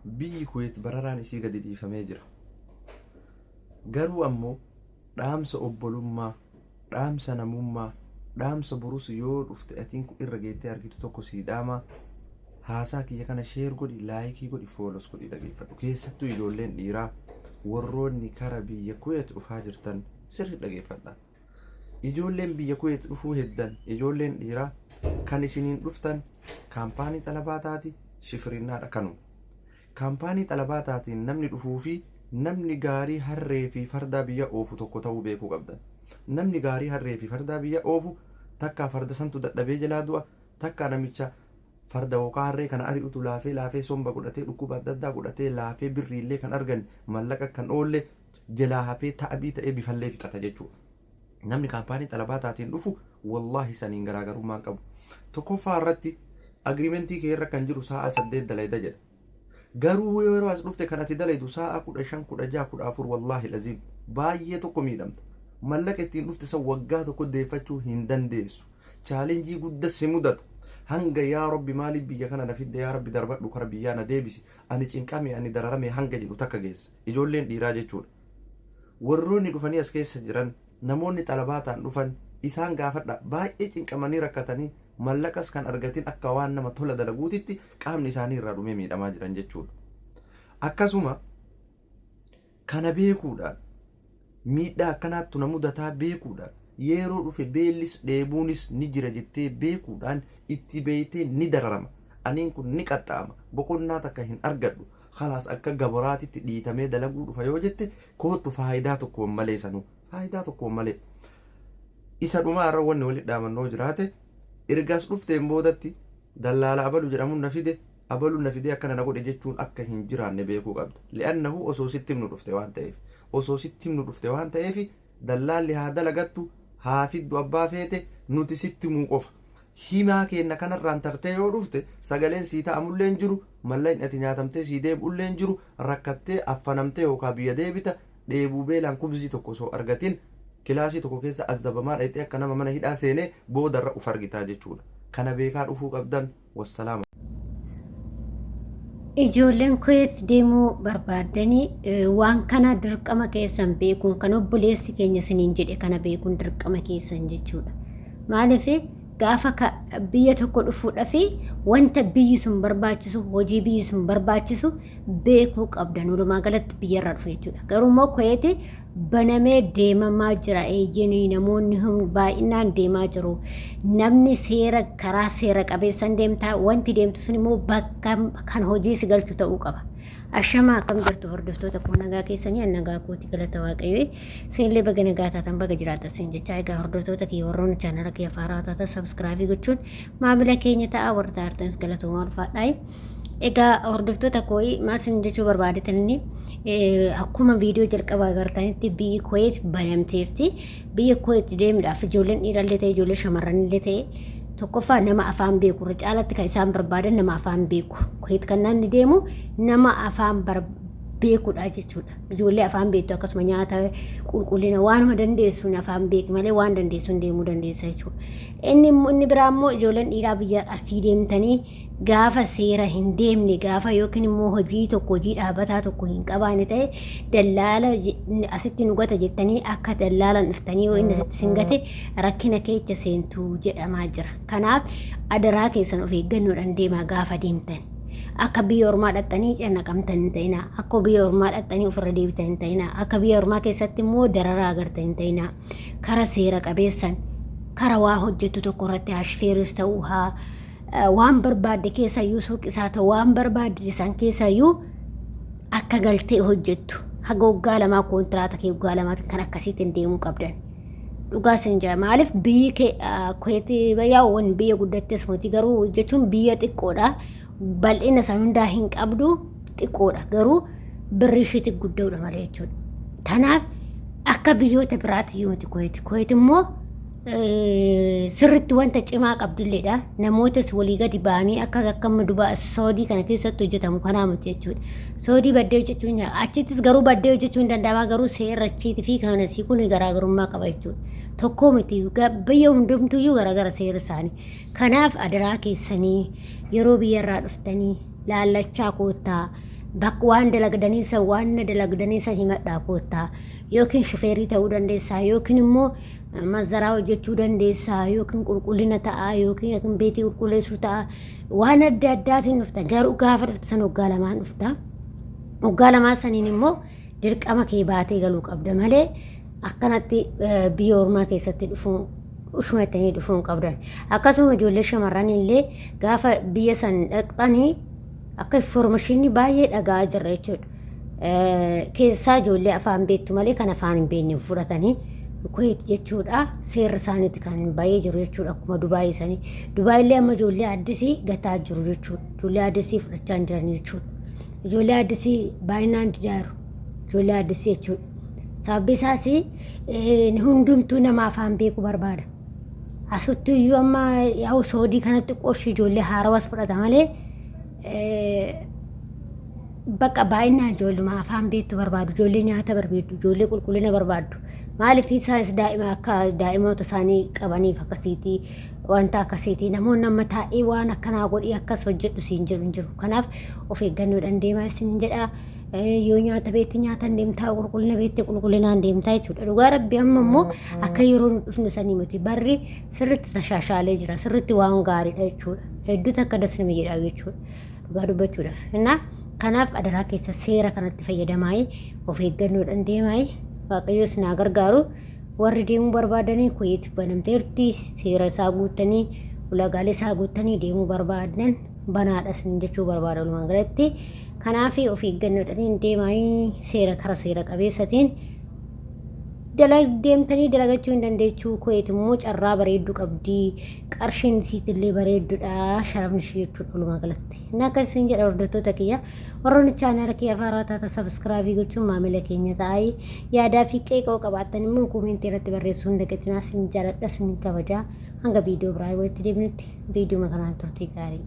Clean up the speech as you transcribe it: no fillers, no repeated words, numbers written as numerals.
Biyyi Kuweet bararaan isii gadi dhiifamee jira. Garuu ammoo dhaamsa obbolummaa, dhaamsa namummaa, dhaamsa borus yoo dhufte atiin irra geettee argitu tokko sii dhaamaa. Haasaa kiyya kana share godhi, like godhi, follow godhi, dhageeffadhu. Keessattuu ijoolleen dhiiraa warroonni kara biyya Kuweet dhufaa jirtan sirri dhageeffadha. Ijoolleen biyya Kuweet dhufuu heddan, ijoolleen dhiiraa kan isiniin dhuftan kaampaanii xalabaataati shifirinnaadha kanuma. Kaampaanii xalabaataatiin namni dhufuu fi namni gaarii harree fi fardaa biyya oofu tokko ta'uu beekuu qabdan. Namni gaarii harree fi fardaa biyya oofu takkaa farda santu dadhabee jalaa du'a, takkaa namicha farda yookaan harree kana ari'utu laafee laafee somba godhatee, dhukkuba adda addaa godhatee laafee, birriillee kan argan mallaqa kan oolle jalaa hafee ta'abii ta'ee bifallee fixata jechuudha. Namni kaampaanii xalabaataatiin dhufu wallaahi saniin garaagarummaa qabu. Tokkoffaa irratti agreement kee irra kan jiru sa'a 8 dalayda jedha. Garuu yeroo as dhufte kan ati dalaydu sa'a 15, 16, 14, wallaahi laziim baay'ee tokko miidhamta. Mallaqa ittiin dhufte san waggaa tokko deeffachuu hin dandeessu. Challenge guddaa si mudata. Hanga "Yaa Rabbi, maaliif biyya kana na fidde? Yaa Rabbi, darbadhu, kara biyyaa na deebisi. Ani cinqame, ani dararame" hanga jedhu takka geessa. Ijoolleen dhiiraa jechuudha. Warroonni dhufanii as keessa jiran, namoonni xalabaataan dhufan, isaan gaafadha, baay'ee cinqamanii rakkatanii mallaqas kan argatin akka waan nama tola dalaguutitti qaamni isaanii irraa dhumee miidhamaa jiran jechuudha. Akkasuma kana beekuudhaan, miidhaa akkanaattu na mudataa beekuudhaan, yeroo dhufe beellis dheebuunis ni jira jettee beekuudhaan itti beeytee ni dararama. Aniin kun ni qaxxaama. Boqonnaa takka hin argadhu. Khalaas, akka gaboraatitti dhiitamee dalaguu dhufa yoo jette koottu, faayidaa tokkoon malee sanuu. Faayidaa tokkoon malee. Isa dhumaa irra wanni walitti dhaamannoo jiraate, ergaas dhufteen boodatti dallaala abalu jedhamuun na fide, abalu na fidee akkana na godhe jechuun akka hin jiraanne beekuu qabda. Li'annahu osoo sitti himnu dhufte waan ta'eef. Osoo sitti himnu dhufte waan ta'eef, dallaalli haa dalagattu, haa fiddu abbaa feete, nuti sitti himuu qofa. Himaa keenna kanarraan tartee yoo dhufte sagaleen sii ta'amullee hin jiru, mallaqni ati nyaatamtee sii deebi'ullee hin jiru, rakkattee affanamtee yookaan biyya deebita, dheebuu beelaan kubzii tokko osoo argatin kilaasii tokko keessa azzabamaa dhayxee akka nama mana hidhaa seenee boodarra uf argitaa jechuudha. Kana beekaa dhufuu qabdan. Wassalaama. Ijoolleen Kuweet deemuu barbaaddanii waan kana dirqama keessan beekuun, kan obboleessi keenya isiniin jedhe kana beekuun dirqama keessan jechuudha. Maaliif, gaafa biyya tokko dhufuudhaaf wanta biyyi sun barbaachisu, hojii biyyi sun barbaachisu beekuu qabdan, walumaa galatti biyyarraa dhufu jechuudha. Garuu immoo Kuweeti banamee deemamaa jira, eeyyanii namoonni baay'inaan deemaa jiru. Namni seera karaa seera qabeessan deemtaa, wanti deemtu sun immoo bakka kan hojii si galchu ta'uu qaba. Ashamaa, akkam jirtu hordoftoota koo? Nagaa keessanii? An nagaa kooti, galata Waaqayyoo. Isinillee baga nagaa taatan, baga jiraatan isin jecha. Egaa hordoftoota kiyya, warroonni chaanala kiyya faaraa taatan subscribe gochuun maamila keenya ta'a, warra taartanis galatoomaa, ulfaadhaa. Egaa hordoftoota koo, maal isin jechuu barbaadetan, akkuma viidiyoo jalqabaa agartanitti biyyi Kuweet banamteerti. Biyya Kuweet deemuudhaaf ijoolleen dhiirallee ta'e, ijoollee shamarranillee ta'e, tokkoffaa nama afaan beeku, irra caalatti kan isaan barbaadan nama afaan beeku. Kuweet kan namni deemu nama afaan beekudha jechuudha. Ijoollee afaan beektu, akkasuma nyaata qulqullina, waanuma dandeessuun afaan beeki malee waan dandeessuun deemuu dandeessa jechuudha. Inni biraa immoo ijoolleen dhiiraa biyya asii deemtanii gaafa seera hin deemne, gaafa yookiin immoo hojii tokko, hojii dhaabataa tokko hin qabaanne ta'e, dallaala asitti nu gata jettanii akka dallaalaan dhuftanii yoo inni asitti sin gate rakkina keessa seentu jedhamaa jira. Kanaaf adaraa keessan of eeggannoodhaan deemaa gaafa deemtan. Akka biyya ormaa dhaqxanii cannaqamtan hin ta'inaa. Akka biyya ormaa dhaqxanii ofirra deebitan hin ta'inaa. Akka biyya ormaa keessatti immoo dararaa agartan hin ta'inaa. Kara seera qabeessan, kara waa hojjettu tokko irratti, hashfeeris ta'uu haa waan barbaadde keessayyuu, suuqisaa ta'u, waan barbaadde san keessayyuu akka galtee hojjettu, haga waggaa 2 kontiraata kee waggaa 2 kan akkasiitiin deemuu qabdan. Dhugaa sin jira, maaliif biyyi kee Kuweetii yaa'uun biyya guddattes miti, garuu jechuun biyya xiqqoodha. Bal'ina san hundaa hin qabdu, xiqqoodha, garuu birri ishiitti guddaadha malee jechuudha. Kanaaf akka biyyoota biraatti iyyuu miti Kuweeti. Kuweet immoo sirritti wanta cimaa qabdilleedha. Namootas walii gadi ba'anii akka amma duba Soodii kana keessatti hojjetamu kanaa miti jechuudha. Soodii baddee hojjechuu hin, achittis garuu baddee hojjechuu hin danda'ama, garuu seerra achiitii fi kanasii kun garaagarummaa qaba jechuudha. Tokkoo miti, biyya hundumtuyyuu garaagara seerri isaanii. Kanaaf adaraa keessanii yeroo biyyarraa dhuftanii laallachaa koottaa. Bakka waan dalagdanii san waan na dalagdanii san himadhaa koottaa. Yookiin shufeerii ta'uu dandeessaa yookiin immoo mazaraa hojjechuu dandeessaa yookiin qulqullina ta'aa yookiin beetii qulqulleessuu ta'aa waan adda addaatiin dhufta. Garuu gaafa dhuftu san waggaa lamaan dhufta. Waggaa lamaa saniin immoo dirqama kee baatee galuu qabda malee akkanatti biyya ormaa keessatti dhufuu ushumattanii dhufuu hin qabdan. Akkasuma ijoollee shamarran illee gaafa biyya san dhaqxanii akka informeeshinii baay'ee dhaga'aa jirra jechuudha. Keessaa ijoollee afaan beektu malee kan afaan hin beekne fudhatanii Kuweet jechuudha. Seerri isaaniitti kan baay'ee jiru jechuudha. Akkuma Dubaayii sanii. Dubaayii illee amma ijoollee addisii gataa jiru jechuudha. Ijoollee addisii fudhachaa hin jiran jechuudha. Ijoollee addisii baay'inaan didaa jiru. Ijoollee addisii jechuudha. Sababbi isaas hundumtuu nama afaan beeku barbaada. Asuttu iyyuu amma yaa'u soodii kanatti qoshi ijoollee haarawas fudhata malee bakka baay'inaan ijoolluma afaan beektu barbaadu, ijoollee nyaata barbaaddu, ijoollee qulqullina barbaaddu. Maaliif isaanis daa'ima akka daa'imoota isaanii qabaniif akkasiiti wanta akkasiiti namoonni amma taa'ee waan akkanaa godhii akkas hojjedhu siin jedhu hin jiru. Kanaaf of eeggannoodhaan deemaa isin jedha. Yoo nyaata beekte nyaataan deemtaa, qulqullina beekte qulqullinaan deemtaa jechuudha. Dhugaa rabbi amma immoo akka yeroo nu dhufnu sanii miti barri sirriitti tashaashaalee jira sirriitti waan gaariidha jechuudha. Hedduu takka das nama jedha jechuudha. Dhugaa dubbachuudhaaf. Innaa kanaaf adaraa keessa seera kanatti fayyadamaayii of eeggannoodhaan deemaayii waaqayyo isin haa gargaaru. Warri deemuu barbaadanii Kuweet banamteerti seera isaa guuttanii ulaagaalee isaa guuttanii deemuu barbaadan banaadha isin jechuu barbaada walumaa galatti. Kanaaf of eeggannoodhaan deemaayii seera kara seera qabeessatiin deemtanii dalagachuu hin dandeechuu. Kuweet immoo carraa bareedduu qabdi. Qarshiin isiitillee bareedduudha. Sharafni ishii jechuudha walumaa galatti. Inni akkas isin jedha hordoftoota kiyya. Warroonni chaanaala kiyya haaraa taatan subscribe gochuun maamila keenya ta'aa. Yaadaa fi qeeqoo qabaattan immoo koomentii irratti barreessuu hin dagatinaa. Isin jaaladha, isin kabajaa. Hanga viidiyoo biraa walitti deebinutti viidiyoo kanaan turtii gaarii.